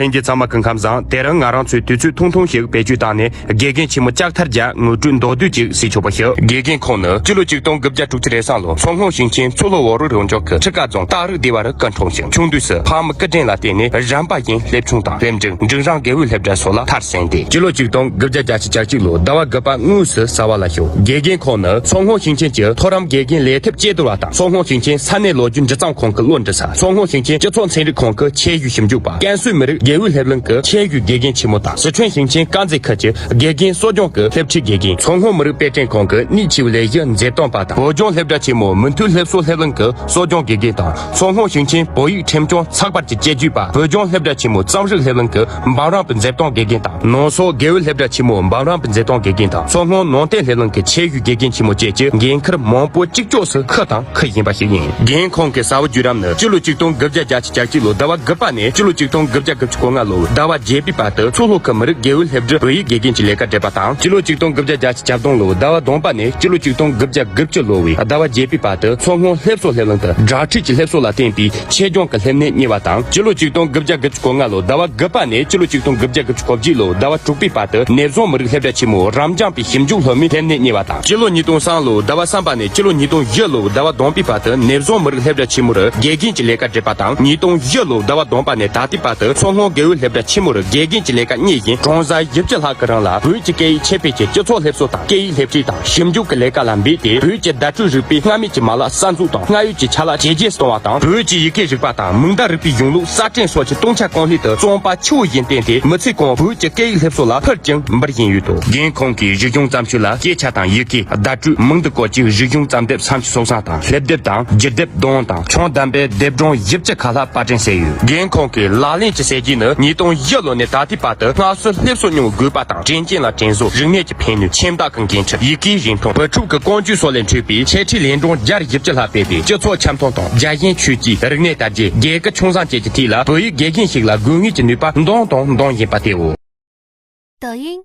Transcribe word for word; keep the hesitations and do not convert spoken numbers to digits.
ལྷན་རྒྱས་ཚང་མ་སྐུ་ཁམས་བཟང་། དེ་རིང་ང་རང་ཚོས་དུས་ཚོད་ཐུང་ཐུང་ཞིག་བེད་སྤྱོད་བཏང་ནས་དགེ་རྒན་ཆེན་མོ་ལྕགས་ཐར་རྒྱལ་ངོ་སྤྲོད་མདོར་བསྡུས་ཅིག་བྱེད་ཆོག་པ་ཞུ། དགེ་རྒན་ཁོང་ནི་སྤྱི་ལོ་ཆིག་སྟོང་དགུ་བརྒྱ་དྲུག་ཅུ་རེ་གསུམ་ལོར་མཚོ་སྔོན་ཞིང་ཆེན་མཚོ་ལྷོ་བོད་རིགས་རང་སྐྱོང་ཁུལ་ཁྲི་ཀ་རྫོང་སྟག་རི་སྡེ་བ་རུ་སྐུ་འཁྲུངས་ཤིང་། ཆུང་དུས་སུ་ཕ་མའི་སྐུ་དྲིན་ལ་བརྟེན་ནས་གཞན་པ་བཞིན་སློབ་ཆུང་དང་སློབ་འབྲིང་། འབྲིང་རིམ་དགེ་འོས་སློབ་གྲྭ་སོགས་ལ་མཐར་ཕྱིན་ཏེ། སྤྱི་ལོ་ཆིག་སྟོང་དགུ་བརྒྱ་བརྒྱད་ཅུ་གྱ་གཅིག་ལོའི་ཟླ་བ་དགུ་པ་དངོས་སུ་གསར་བ་ལ་ཞུགས། དགེ་རྒན་ཁོང་ནི་མཚོ་སྔོན་ཞིང་ཆེན་གྱི་མཐོ་རིམ་དགེ་རྒན་ལས་ཐོབ་དཔྱད་བསྡུར་བ་དང་། མཚོ་སྔོན་ཞིང་ཆེན་ས་གནས་ལོ་རྒྱུས་འབྲི་གཙང་ཁང་གི་བློ་འདྲི་ས། མཚོ་སྔོན་ཞིང་ཆེན་སྤྱི་ཚོགས་ཚན་རིག་ཁང་གི་ཆེད་ཞུགས་ཞིབ་འཇུག་པ། ཀན་སུའུ་མི་རིགས་དགེ་འོས་སློབ་གླིང་གི་ཆེད་ཞུགས་དགེ་རྒན་ཆེན་མོ་དང་། སི་ཁྲོན་ཞིང་ཆེན་དཀར་མཛེས་ཁུལ་གྱི་དགེ་རྒན་གསོ་སྦྱོང་གི་སློབ་ཁྲིད་དགེ་རྒན། མཚོ་སྔོན་མི་རིགས་དཔེ་སྐྲུན་ཁང་གི་གནད་ཆེ་བའི་ལས་གཞི་མཛུབ་སྟོན་པ་དང་། བོད་ལྗོངས་སློབ་གྲྭ་ཆེན་མོའི་མུ་མཐུད་སློབ་གསོ་སློབ་གླིང་གི་གསོ་སྦྱོང་དགེ་རྒན་དང་། མཚོ་སྔོན་ཞིང་ཆེན་བོད་ཡིག་ཁྲིམས་སྐྱོང་ཚགས་པར་གྱི་དཔྱད་བརྗོད་པ། བོད་ལྗོངས་སློབ་གྲྭ་ཆེན་མོའི་རྩོམ་རིག་སློབ་གླིང་གི་འབུམ་རམས་པའི་མཛུབ་སྟོན་དགེ་རྒན་དང་། ནང་སོག་དགེ་འོས་སློབ་གྲྭ་ཆེན་མོའི་འབུམ་རམས་པའི་མཛུབ་སྟོན་དགེ་རྒན་དང་། མཚོ་སྔོན་ནང་བསྟན་སློབ་གླིང་གི་ཆེད་ཞུགས་དགེ་རྒན་ཆེན་མོ་བཅས་ཀྱི་འགན་འཁུར་མང་པོ་གཅིག་ལྕོགས་སུ་འཁུར་དང་འཁུར་བཞིན་པ་ཞིག་ཡིན། རྒན་ཁོང་གི་གསར་བུ་བརྒྱུད་རིམ་ནི་སྤྱི་ལོ་ཆིག་སྟོང་དགུ་བརྒྱ་བརྒྱད་ཅུ་གྱ་གཅིག་ལོའི་ཟླ་བ་དགུ་པ་ནས་སྤྱི་ལོ་ཆིག་སྟོང་དགུ་བརྒྱ་དགུ་བཅུ་གོ་ལྔ་ལོའི་ཟླ་བ་བརྒྱད་པའི་བར་དུ་མཚོ་ལྷོ་ཁུལ་མི་རིགས་དགེ་འོས་སློབ་གྲྭའི་བོད་ཡིག་དགེ་རྒན་གྱི་ལས་ཀ་བསྒྲུབས་པ་དང་། སྤྱི་ལོ་ཆིག་སྟོང་དགུ་བརྒྱ་བརྒྱད་ཅུ་གྱ་བདུན་ལོའི་ཟླ་བ་བདུན་པ་ནས་སྤྱི་ལོ་ཆིག་སྟོང་དགུ་བརྒྱ་དགུ་བཅུ་ལོའི་ཟླ་བ་བརྒྱད་པའི་བར་དུ་མཚོ་སྔོན་སློབ་གསོ་སློབ་གླིང་དུ་སྦྲག་ཁྲིད་ཀྱི་སློབ་གསོ་ལ་བརྟེན་པའི་ཆེད་སྦྱོང་གི་སློབ་གནས་གཉེར་བ་དང་། སྤྱི་ལོ་ཆིག་སྟོང་དགུ་བརྒྱ་དགུ་བཅུ་གོ་ལྔ་ལོའི་ཟླ་བ་དགུ་པ་ནས་སྤྱི་ལོ་ཆིག་སྟོང་དགུ་བརྒྱ་དགུ་བཅུ་གོ་བརྒྱད་ལོའི་ཟླ་བ་དྲུག་པའི་བར་དུ་ནེ་ཙོང་མི་རིགས་སློབ་གྲྭ་ཆེན་མོའི་རབ་འབྱམས་པའི་ཞིབ་འཇུག་སློབ་མའི་སློབ་གནས་གཉེར་བ་དང་། སྤྱི་ལོ་ཉིས་སྟོང་གསུམ་ལོའི་ཟླ་བ་གསུམ་པ་ནས་སྤྱི་ལོ་ཉིས་སྟོང་བཞི་ལོའི་ཟླ་བ་བདུན་པའི་བར་དུ་ནེ་ཙོང་མི་རིགས་སློབ་གྲྭ་ཆེན་མོ་རུ་དགེ་རྒན་གྱི་ལས་ཀ་བསྒྲུབས་པ་དང་། ཉིས་སྟོང་བཞི་ལོའི་ཟླ་བ་བདུན་པ་ནས་ད་ལྟའི་བར་དུ་མཚོ་སྔོན་དགེ་འོས་སློབ་གྲྭ་ཆེན་མོ་རུ་དགེ་རྒན་གྱི་ལས་ཀ་གཉེར་བཞིན། གྲངས་ཀ་བཞི་བཅུ་ལྷག་གི་རིང་ལ་བོད་ཀྱི་སྐད་ཡིག་ཆེད་སྤེལ་གྱི་སྤྱི་ཚོགས་སློབ་གསོ་དང་སྐད་ཡིག་སློབ་ཁྲིད་དང་ཞིབ་འཇུག་གི་ལས་ཀ་ལ་འབད་དེ། བོད་ཀྱི་བརྡ་སྤྲོད་རིག་པའི་སྔ་མའི་གི་མ་ལག་གསར་འཛུགས་དང་། སྔར་ཡོད་ཀྱི་ཆ་ལག་ཇེ་རྒྱས་སུ་གཏོང་བ་དང་། བོད་ཀྱི་ཡི་གེ་རིག་པ་དང་མིང་བརྡ་རིག་པའི་གཞུང་ལུགས་གསར་སྐྲུན་སོགས་ཀྱི་སྟོང་ཆ་གང་ལྷོད་དུ་བརྩོན་པ་ཆེ་བོ་བཞིན་བསྟེན་ཏེ། མི་ཚེ་གང་བོད་ཀྱི་སྐད་ཡིག་སློབ་གསོ་ལ་ཕུལ་ཅིང་འབུལ་བཞིན་ཡོད་དོ། རྒན་ཁོང་གིས་གཞི་གཞུང་བརྩམས་ཆོས་ལ་སྐད་ཆ་དང་ཡི་གེ། བརྡ་སྤྲོད། མིང་དུ་བཀོད་ཅིང་གཞི་གཞུང་བརྩམས་དེབ་སུམ་ཅུ་སོ་གསུམ་དང་། སླེབས་དེབ་དང་བརྒྱུད་དེབ་བདུན་དང་། ཆུང་བདུན་པའི་དེབ་སྒྲོམ་བཞི་བཅུ་ཁ་ལྷག་པར་སྐྲུན་བྱས་ཡོད། རྒན་ཁོང་གི་ལག་ལེན་གྱི་གསལ་བྱེད་ནི་ཉིས་སྟོང་བཞི་ལོ་ནས་ད་ལྟའི་བར་དུ་སྔར་སྲོལ་སློབ་གསོ་རྙིང་བའི་དགོས་པ་དང་། དྲིན་ཅན་ལ་དྲིན་གཟོ། རིག་གནས་ཀྱི་ཕན་ནུས། ཁྱིམ་བདག་གི་འགན་འཁྲི། ཡི་གེའི་རིན་ཐང་། བུ་ཕྲུག་གི་ཀུན་སྤྱོད་སོགས་ལས་འཕྲོས་པའི་འཆད་ཁྲིད་ལས་སྒྲོམ་བརྒྱ་དང་བཞི་བཅུ་ལྷག་སྤེལ་ཏེ། སྤྱི་ཚོགས་འཆམ་མཐུན་དང་། རྒྱལ་ཞེན་ཆོས་བརྒྱུད། རིག་གནས་དར་རྒྱས། རྒྱལ་ཁབ་ཆུང་སྲིད་བཅས་ཀྱི་ཐད་ལ་བོད་ཡིག་དགེ་རྒན་ཞིག་ལ་དགོས་ངེས་ཀྱི་ནུས་པ་འདོན་དང་འདོན་བཞིན་པ་དེའོ། 抖音，